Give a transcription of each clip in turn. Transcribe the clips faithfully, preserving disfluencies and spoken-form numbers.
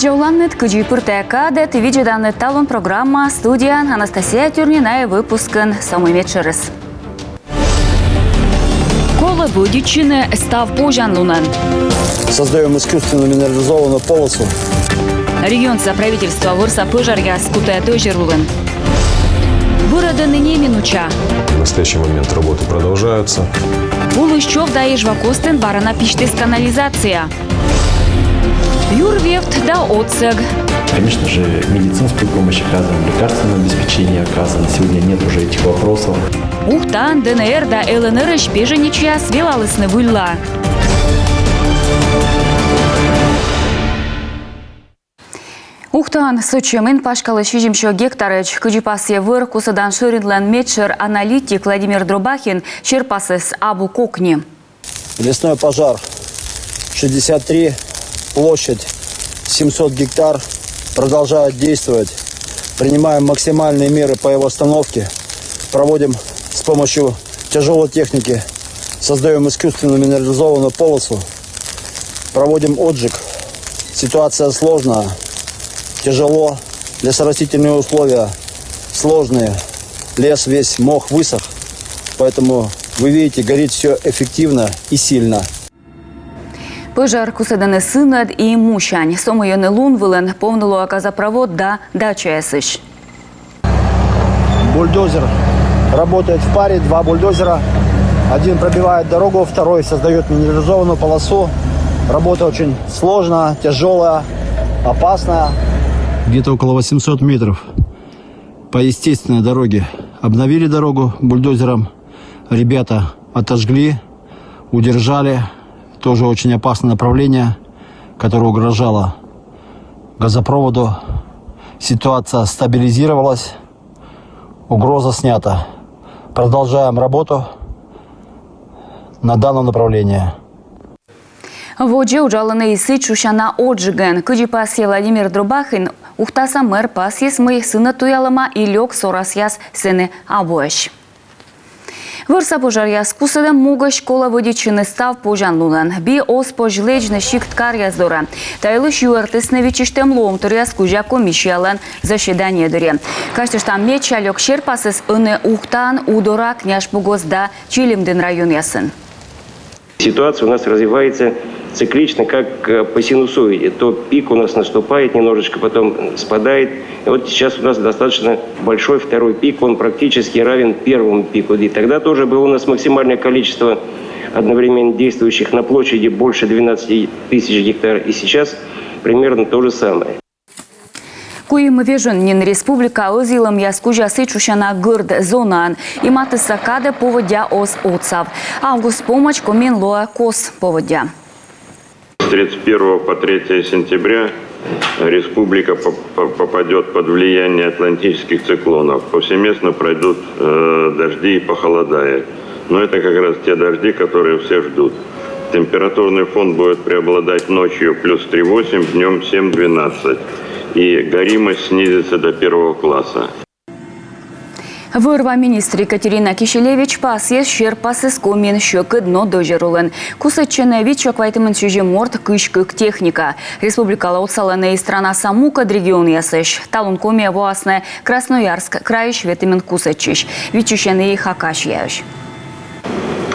Оланныд, кыдзи пыр тайӧ кадӧ. Ті видзӧданныд «Талун» программа, студияын Анастасия Тюрнина. И выпускын со мый медшӧрыс. Колӧ вӧдитчыны став позянлунӧн. Создаём искусственную минерализованную полосу. Регионса правительство вӧрса пӧжаръяс кутӧ дӧзьӧр улын. Бырӧдӧны неминуча. В настоящий момент работы продолжаются. Улыс Чов да Эжва костын бара на письтіс канализация. Юр вевт да отсӧг. Конечно же, медицинскую помощь оказываем, лекарственное обеспечение оказано. Сегодня нет уже этих вопросов. Ухтаын ДНР да ЛНР-ысь пеженечьяс велалісны выльла. Ухтаын сӧчӧмын паськалӧ сизимсё гектарӧдз. Кыдзи пасйӧ вӧр кусӧдан шӧринлӧн медшӧр аналитик Владимир Дробахин, серпасыс абу кокни. Лесной пожар шестьдесят три, площадь семьсот гектар, продолжает действовать. Принимаем максимальные меры по его остановке. Проводим с помощью тяжелой техники, создаём искусственную минерализованную полосу, проводим отжиг. Ситуация сложная, тяжело, лесорастительные условия сложные, лес весь, мох высох, поэтому вы видите, горит всё эффективно и сильно. Пӧжар кусӧдӧны сынӧд и мусянь. Со мый ӧні лун вылын повны лоӧ газопровод да дачаясысь. Бульдозер работает в паре, два бульдозера. Один пробивает дорогу, второй создаёт минерализованную полосу. Работа очень сложная, тяжелая, опасная. Где-то около восемьсот метров по естественной дороге. Обновили дорогу бульдозером. Ребята отожгли, удержали. Тоже очень опасное направление, которое угрожало газопроводу. Ситуация стабилизировалась. Угроза снята. Продолжаем работу на данном направлении. Водзӧ уджалӧны и сідз шусяна отжигӧн. Кыдзи пасйӧ Владимир Дробахин, Ухтаса мэр пасйис, мый сынӧд туялӧма и лёк сорасъяс сэні абуӧсь. Вӧрса пӧжаръяс кусӧдӧм могысь колӧ вӧдитчыны став позянлунӧн. Би оз позь лэдзны сикт-каръяс дорӧ. Та йылысь юӧртісны виччысьтӧм лоӧмторъяс кузя комиссиялӧн заседание дырйи. Казьтыштам, медся лёк серпасыс ӧні Ухтаын, Удора, Княжпогост да Чилимдін районъясын. Ситуация у нас развивается циклично, как э, по синусоиде. То пик у нас наступает, немножечко потом спадает. И вот сейчас у нас достаточно большой второй пик, он практически равен первому пику. И тогда тоже было у нас максимальное количество одновременно действующих на площади больше двенадцати тысяч гектар. И сейчас примерно то же самое. Куим вежон нин республика ӧзйылӧмъяс кузя сідз шусяна гӧрд зонаын. И матысса кадӧ поводдя оз отсав. Август помӧдз Комиын лоӧ кос поводдя. С тридцать первого по третье сентября республика поп- поп- попадет под влияние атлантических циклонов. Повсеместно пройдут э, дожди и похолодает. Но это как раз те дожди, которые все ждут. Температурный фон будет преобладать ночью плюс три восемь, днем семь двенадцать. И горимость снизится до первого класса. Вӧр-ва министр Екатерина Киселевич пасйис, серпасыс Комиын сьӧкыд, но дӧзьӧр улын. Кусӧдчӧны витсё квайтымын сизим морт, кызь кык техника. Республикалы отсалӧны и странаса мукӧд регионъясысь. Талун Комиӧ воасны Красноярск крайысь ветымын кусӧдчысь. Виччысьӧны и Хакасияысь.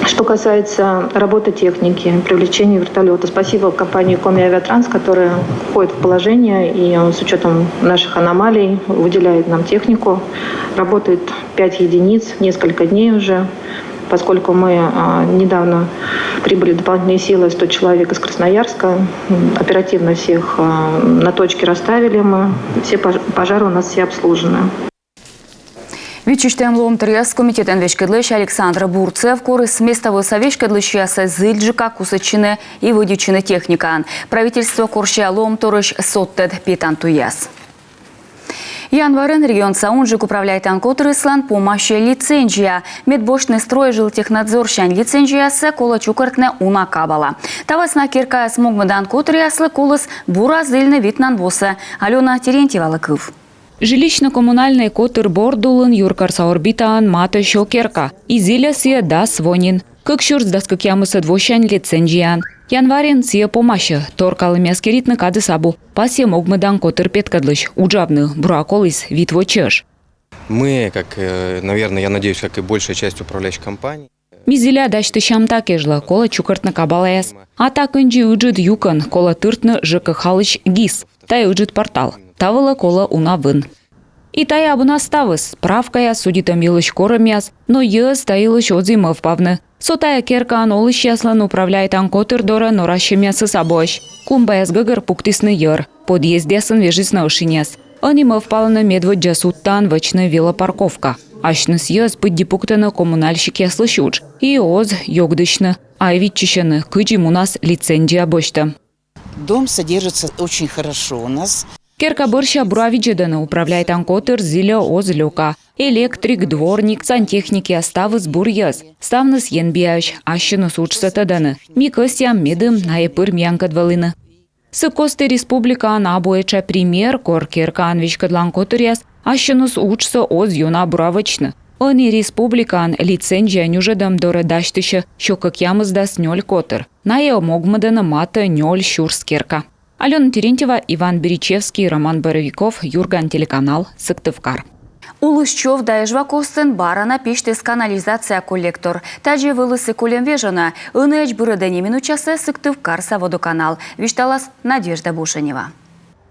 Что касается работы техники, привлечения вертолета, спасибо компании Коми Авиатранс, которая входит в положение и э, с учетом наших аномалий выделяет нам технику. Работает пять единиц, несколько дней уже, поскольку мы а, недавно прибыли дополнительные силы, сто человек из Красноярска, м, оперативно всех а, на точке расставили мы, все пож- пожары у нас все обслужены. Виччысьтӧм лоӧмторъяс комитетӧн веськӧдлысь Александр Бурцев корис меставойса веськӧдлысьясӧс зільджыка кусӧдчыны и вӧдитчыны техникаӧн. Правительство корсьӧ лоӧмторысь содтӧд петан туйяс. Январын регионса унджык управляйтан котырыслӧн помасьӧ лицензия. Мед босьтны Стройжилтехнадзорсянь лицензиясӧ, колӧ чукӧртны уна кабала. Та вӧсна керкаяс могмӧдан котыръяслы коліс бура зільны витнан восӧ. Алёна Терентьевалы кыв. Жилищно-коммунальнӧй котыр борд улын юркарса «Орбитаын» матӧ сё керка. И зільӧ сійӧ дас во нин. Кык сюрс дас кӧкъямысӧд восянь лицензияӧн. Январын сійӧ помасьӧ. Торкалӧмъяс керитны кадыс абу. Пасйӧ могмӧдан котыр петкӧдлысь. Уджавны бура коліс вит во чӧж. Мы, как, э, наверное, я надеюсь, как и большая часть управляющих компаний. Ми зіля дасьтысям та кежлӧ, колӧ чукӧртны кабалаяс. А та кындзи ыджыд юкӧн, колӧ тыртны ЖКХ-лысь ГИС. Тайӧ ыджыд портал. Та вылӧ колӧ уна вын. И тайӧ абу на ставыс: справкаяс, судитӧм йылысь корӧмъяс, но йӧз та йылысь оз и мӧвпавны. Со тайӧ керкаын олысьяслӧн управляйтан котыр дорӧ норасьӧмъясыс абуӧсь. Клумбаяс гӧгӧр пуктісны йӧр, подъездъясын вежисны ӧшиньяс. Ӧні мӧвпалӧны медводдза судтаӧн вӧчны велопарковка. Асьныс йӧз пыдди пуктӧны коммунальщикъяслысь удж. И оз ёгдысьны, а виччысьӧны, кыдзи мунас лицензия босьтӧм. Дом содержится очень хорошо у нас. Керка бӧрся бура видзӧдӧны, управляйтан котыр зільӧ оз лёка. Электрик, дворник, сантехникъяс — ставыс бур йӧз. Ставныс енбиаӧсь, ассьыныс уджсӧ тӧдӧны. Ми кӧсъям, медым найӧ пыр миянкӧд вӧліны. Сы кості республикаын абу этша пример, кор керкаӧн веськӧдлан котыръяс ассьыныс уджсӧ оз ёна бура вӧчны. Ӧні республикаын лицензия нюжӧдӧм дорӧ дасьтысьӧ сё кӧкъямысдас нёль котыр. Найӧ могмӧдӧны матӧ нёль сюрс керка. Алёна Терентьева, Иван Беричевский, Роман Боровиков, «Юрган» телеканал, Сыктывкар. Улыс Чов да Эжва костын бара на песьтіс канализация коллектор. Тадзи вӧліс и кольӧм вежонӧ. Ӧнӧдз бырӧдӧ неминучасӧ Сыктывкарса водоканал. Висьталас Надежда Бушенева.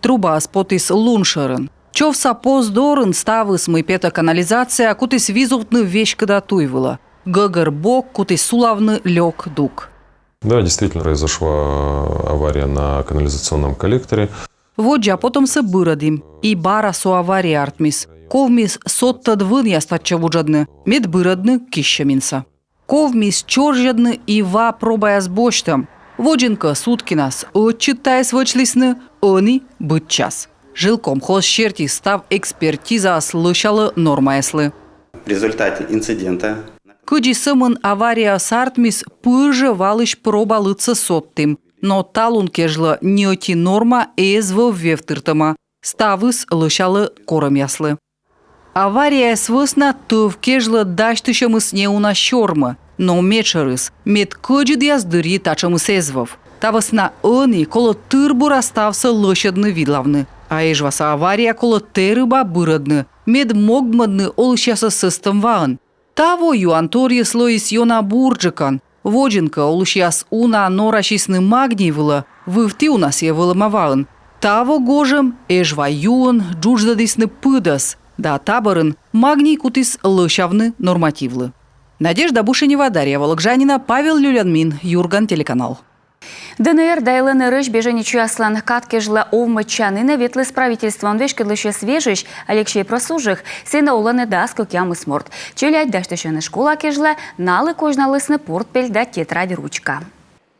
Трубаыс потіс лун шӧрын. Човса пос дорын ставыс, мый петӧ канализация, кутіс визувтны веськыда туй вылӧ. Гӧгӧр бок кутіс сулавны лёк дук. Да, действительно произошла авария на канализационном коллекторе. Воддза потӧмсӧ бырӧдім, и бара со авария артмис. Ковмис содтӧд вынъяс татчӧ вуджӧдны, мед бырӧдны киссьӧминсӧ. Ковмис чорзьӧдны и ва пробаяс босьтӧм. Водзын кӧ суткинас ӧтчыд тайӧс вӧчлісны, ӧні быд час. Жилкомхоз серти, став экспертизаыс лӧсялӧ нормаяслы. В результате инцидента. Кыдзи сӧмын аварияыс артмис, пыр жӧ валысь проба лыдсӧ содтім. Но талун кежлӧ ньӧти норма эз вӧв вевтыртӧма. Ставыс лӧсялӧ корӧмъяслы. Аварияяс вӧсна тӧв кежлӧ дасьтысьӧмыс неуна сёрмӧ, но медшӧрыс, мед кӧдзыдъяс дырйи татшӧмыс эз вӧв. Та вӧсна ӧні колӧ тыр-бура ставсӧ лӧсьӧдны-видлавны. А Эжваса авария колӧ тэрыба бырӧдны, мед могмӧдны олысьясӧс сӧстӧм ваӧн. Таво юанторйыс лоис ёна бурджыкӧн. Водзын кӧ олысьяс уна норасисны магний вылӧ, вывті уна сійӧ вӧлӧма ваын. Таво гожӧм Эжва юын джудждӧдісны пыдӧс, да та бӧрын магний кутіс лӧсявны нормативлы. Надежда Бушенева, Дарья Вологжанина, Павел Люлянмин, «Юрган» телеканал. ДНР да ЛНР-ысь беженечьяслӧн кад кежлӧ овмӧдчанінӧ ветліс правительствоӧн веськӧдлысьӧс вежысь Алексей Просужих. Сэні олӧны дас кӧкъямыс морт. Челядь дасьтысьӧны школа кежлӧ, налы козьналісны портпель да тетрадь-ручка.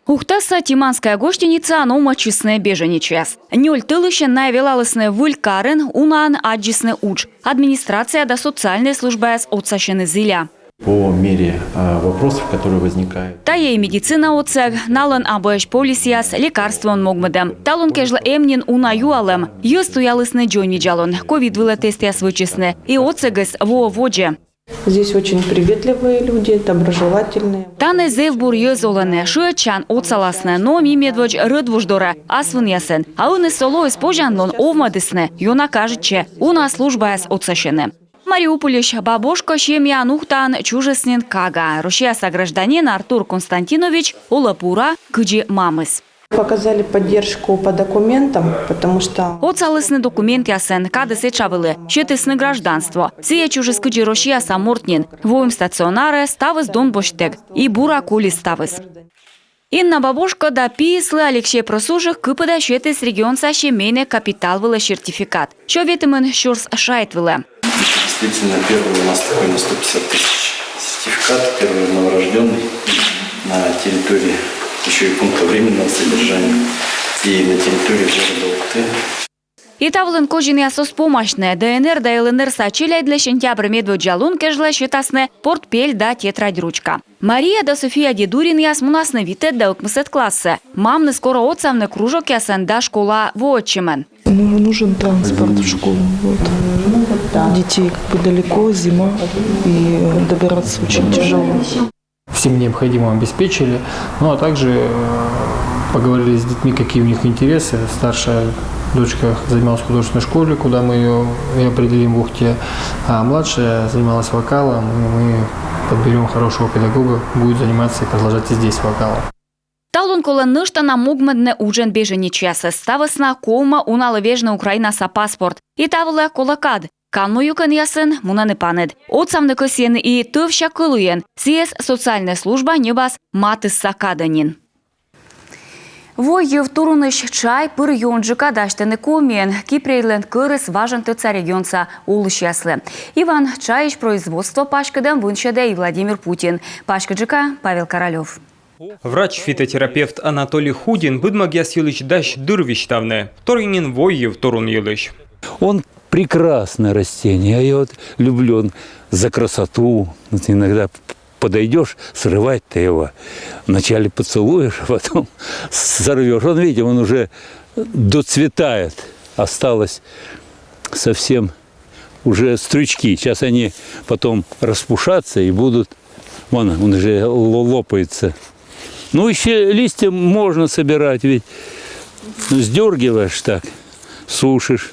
Ухтаса «Тиманская гостиницаын» овмӧдчисны беженечьяс. Нёль тӧлысьӧн найӧ велалісны выль карын, унаӧн аддзисны удж. Администрация да социальнӧй службаяс отсасьӧны зіля. По мере, э, вопросов, которые возникают. Тайӧ и медицина отсӧг, налӧн абуӧсь полисъяс, лекарствоӧн могмӧдӧм. Талун кежлӧ эм нин уна юалӧм. Йӧз туялісны дзоньвидзалун, ковид вылӧ тестъяс вӧчисны, и отсӧгыс воӧ водзӧ. Здесь очень приветливые люди, доброжелательные. Тані зэв бур йӧз олӧны, шыӧдчан отсаласны, но ми медводз рӧдвуж дорӧ, ас вынъясӧн. А ӧні со лоис позянлун, овмӧдісны, ёна кажитчӧ, уна службаяс отсасьӧны. Мариупольысь бабушка семьяӧн Ухтаын чужис нин кага. Россияса гражданин Артур Константинович олӧ бура, кыдзи мамыс. Показали поддержку по документам, потому что... Отсалісны документъясӧн, кадыс этша вӧлі, сетісны гражданство. Сійӧ чужис кыдзи Россияса морт нин. Воим стационарӧ, ставыс дон босьттӧг. И бура колис ставыс. Инна бабушка да пиыслы Алексей Просужих кыпыда сетіс регионса семейнӧй капитал вылӧ сертификат. Сё ветымын сюрс шайт вылӧ. Действительно, первый у нас такой на сто пятьдесят тысяч сертификат, первый новорожденный на территории, еще и пункта временного содержания, и на территории города Ухты. И та вылын козинъяс оз помасьны. ДНР да ЛНР-са челядьлы сентябрь медводдза лун кежлӧ сетасны портпель да тетрадь-ручка. Мария да София Дедуринъяс мунасны витӧд да ӧкмысӧд классӧ. Мамныс корӧ отсавны кружокъясӧн да школаӧ воӧдчӧмӧн. Ну, нужен транспорт в школу. Вот. Детей как бы далеко, зима, и добираться очень тяжело. Всем необходимым обеспечили. Ну а также э, поговорили с детьми, какие у них интересы. Старшая дочка занималась в художественной школе, куда мы ее и определим в Ухте. А младшая занималась вокалом, и мы подберем хорошего педагога, будет заниматься и продолжать и здесь вокалом. Талун колӧ нӧшта на могмӧдны уджӧн беженечьясӧс. Та вӧсна ковмӧ уналы вежны Украинаса паспорт. И та вылӧ колӧ кад. Канму юкӧнъясын мунӧны паныд. Отсавны кӧсйӧны и тӧвся кӧлуйӧн. Сійӧс социальнӧй служба ньӧбас матысса кадӧ нин. Воййыв турунысь чай пыр ёнджыка дасьтӧны Комиын. Кипрейлӧн кӧрыс важӧн тӧдса регионса олысьяслы. Иван-чайысь производство паськӧдӧм вынсьӧдӧ и Владимир Путин. Паськыдджыка Павел Королёв. Врач-фитотерапевт Анатолий Худин быдмӧгъяс йылысь дась дыр висьтавны. Второй нин воййыв турун йылысь. Он прекрасное растение. Я вот люблю он за красоту. Вот иногда подойдешь, срывать-то его. Вначале поцелуешь, а потом сорвешь. Он, видите, он уже доцветает. Осталось совсем уже стручки. Сейчас они потом распушатся и будут... Вон, он уже лопается. Ну, еще листья можно собирать, ведь сдергиваешь так, сушишь.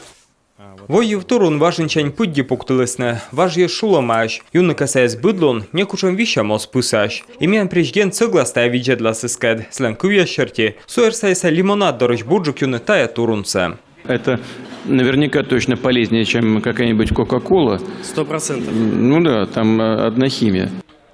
Воййыв турун важынсянь пыдди пуктылісны. Важ йӧз шулӧмаӧсь. Юны кӧ сійӧс быд лун, некутшӧм висьӧм оз пысась. И миян президент сӧглас тайӧ видзӧдласыскӧд. Сылӧн кывъяс серти, суйӧр сайса лимонад дорысь бурджык юны тайӧ турунсӧ. Это наверняка точно полезнее, чем какая-нибудь Кока-Кола. Сто процентов. Ну да, там одна химия.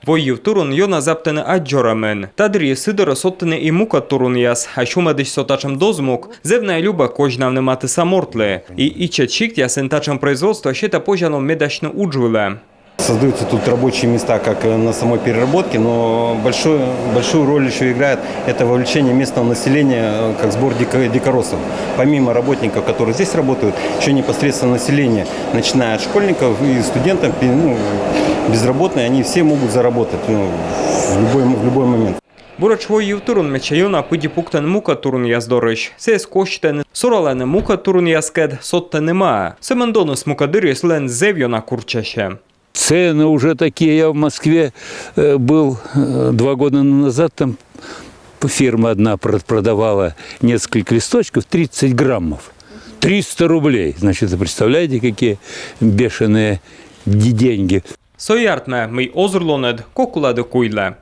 Воййыв турун ёна заптӧны аддзорӧмын. Та дырйи сы дорӧ содтӧны и мукӧд турунъяс. А сюмӧдысь со татшӧм дозмук. Зэв на любӧ козьнавны матысса мортлы. И ичӧт сиктъясын татшӧм производство сетӧ позянлун медасьны удж вылӧ. Создаются тут рабочие места как на самой переработке, но большую, большую роль еще играет это вовлечение местного населения, как сбор дикоросов. Помимо работников, которые здесь работают, еще непосредственно население, начиная от школьников и студентов, ну, безработные, они все могут заработать ну, в, любой, в любой момент. Буретш воййыв турун медся ёна пыдди пуктӧны мукӧд турунъяс дорысь. Сійӧс косьтӧны, суралӧны мукӧд турунъяскӧд, содтӧны маӧ. Сӧмын доныс мукӧд дырйи сылӧн зэв ёна курччасьӧ. Цены уже такие. Я в Москве был два года назад, там фирма одна продавала несколько листочков, тридцать граммов. Триста рублей. Значит, представляете, какие бешеные деньги. Со артмӧ, мый озырлунӧд кок улад и куйлӧ.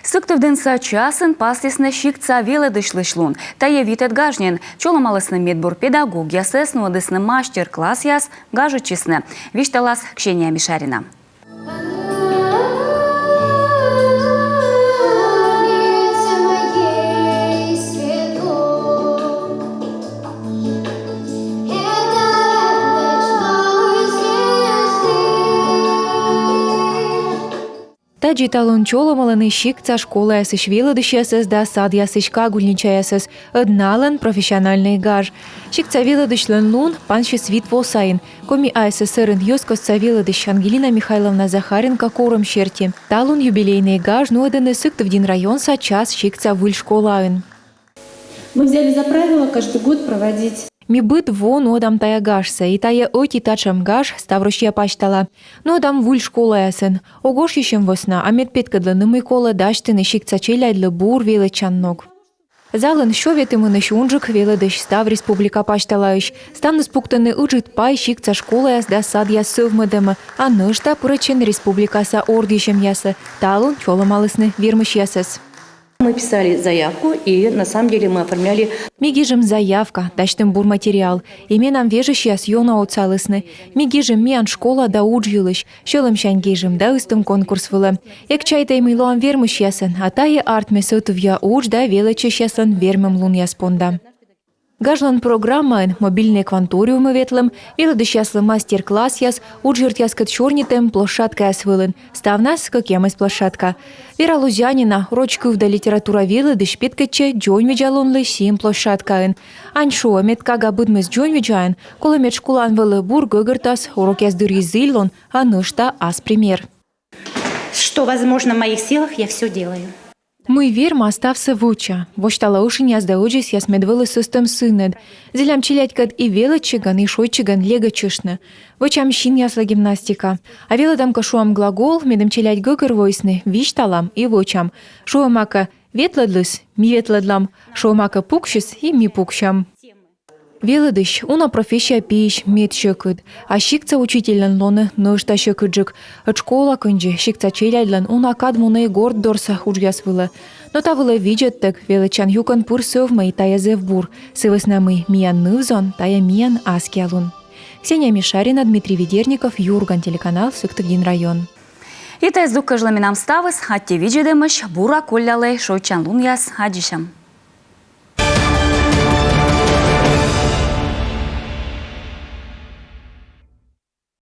Сыктывдінса часын пасйисны сиктса велӧдысьлысь лун. Тайӧ витӧд гаж нин. Чолӧмалісны медбур педагогъясӧс, нуӧдісны мастер-классъяс, гажӧдчисны. Висьталас Ксения Мишарина. Тадзи талун чолӧмалӧны сиктса школаясысь велӧдысьясӧс да садъясысь кагульничаясӧс. Ӧд налӧн профессиональнӧй гаж. Сиктса велӧдысьлӧн лун пансис вит во сайын. Коми АССР-ын йӧзкостса велӧдысь Ангелина Михайловна Захаренко корӧм серти, талун юбилейнӧй гаж нуӧдӧны Сыктывдін районса Час сиктса выль школаын. Мы взяли за правило каждый год проводить. Ми быд во нуӧдам тайӧ гажсӧ, и тайӧ ӧти татшӧм гаж ставроссия пасьтала. Нуӧдам выль школаясын. Ог ошйысьӧм вӧсна, а мед петкӧдлыны, мый колӧ дасьтыны сиктса челядьлы бур велӧдчан ног. Залын сё ветымынысь унджык велӧдысь став республика пасьталаысь. Ставныс пуктӧны ыджыд пай сиктса школаяс да садъяс сӧвмӧдӧмӧ, а нӧшта пырӧдчӧны республикаса ордйысьӧмъясӧ. Талун чолӧмалісны вермысьясӧс. Мы писали заявку, и на самом деле мы оформляли. Ми гижим заявка, дасьтім бур материал, и менам вежысьяс ёна отсалісны. Ми гижим миян школа да удж йылысь, сьӧлӧмсянь гижим да ыстім конкурс вылӧ. Эг чайтӧй, мый лоам вермысьясӧн, а тайӧ артмис ӧтувъя удж да велӧдчысьяслӧн вермӧмлунъяс понда. Гажлӧн программаын мобильнӧй кванториумӧ ветлӧм, велӧдысьяслы мастер-классъяс, уджъёртъяскӧд сёрнитӧм площадкаяс вылын. Ставнас кӧкъямыс площадка. Вера Лузянина, роч кыв да литература велӧдысь, петкӧдчӧ дзоньвидзалунлы сім площадкаын. Ань шуӧ, мед кага быдмис дзоньвидзаӧн, колӧ, мед школаын вӧлі бур гӧгӧртас, урокъяс дырйи зільлун, а нӧшта ас пример. Что возможно в моих силах, я все делаю. Мый верма, ставсӧ вӧча. Восьтала ӧшиньяс да ӧдзӧсъяс, мед вӧлі сӧстӧм сынӧд. Зілям челядькӧд и велӧдчигӧн, и шойччигӧн легӧдчыштны. Вӧчам синъяслы гимнастика. А велӧдам кӧ шуӧм глагол, медым челядь гӧгӧрвоисны, висьталам и вӧчам. Шуӧма кӧ: «Ветлӧдлыс», — ми ветлӧдлам. Шуӧма кӧ: «Пуксьыс», — и ми пуксям. Велӧдысь — уна профессия пиысь медсьӧкыд. А сиктса учительлӧн лоны нӧшта сьӧкыдджык. Ӧд школа кындзи сиктса челядьлӧн уна кад мунӧ и горт дорса уджъяс вылӧ. Но та вылӧ видзӧдтӧг велӧдчан юкӧн пыр сӧвмӧ, и тайӧ зэв бур. Сы вӧсна мый миян ныв-зон — тайӧ миян аскиа лун. Ксения Мишарина, Дмитрий Ведерников, «Юрган» телеканал, Сыктывдін район. И тайӧ здук кежлӧ менам ставыс. Аттьӧ видзӧдӧмысь. Бура коллялӧй шойччан лунъяс. Аддзысям.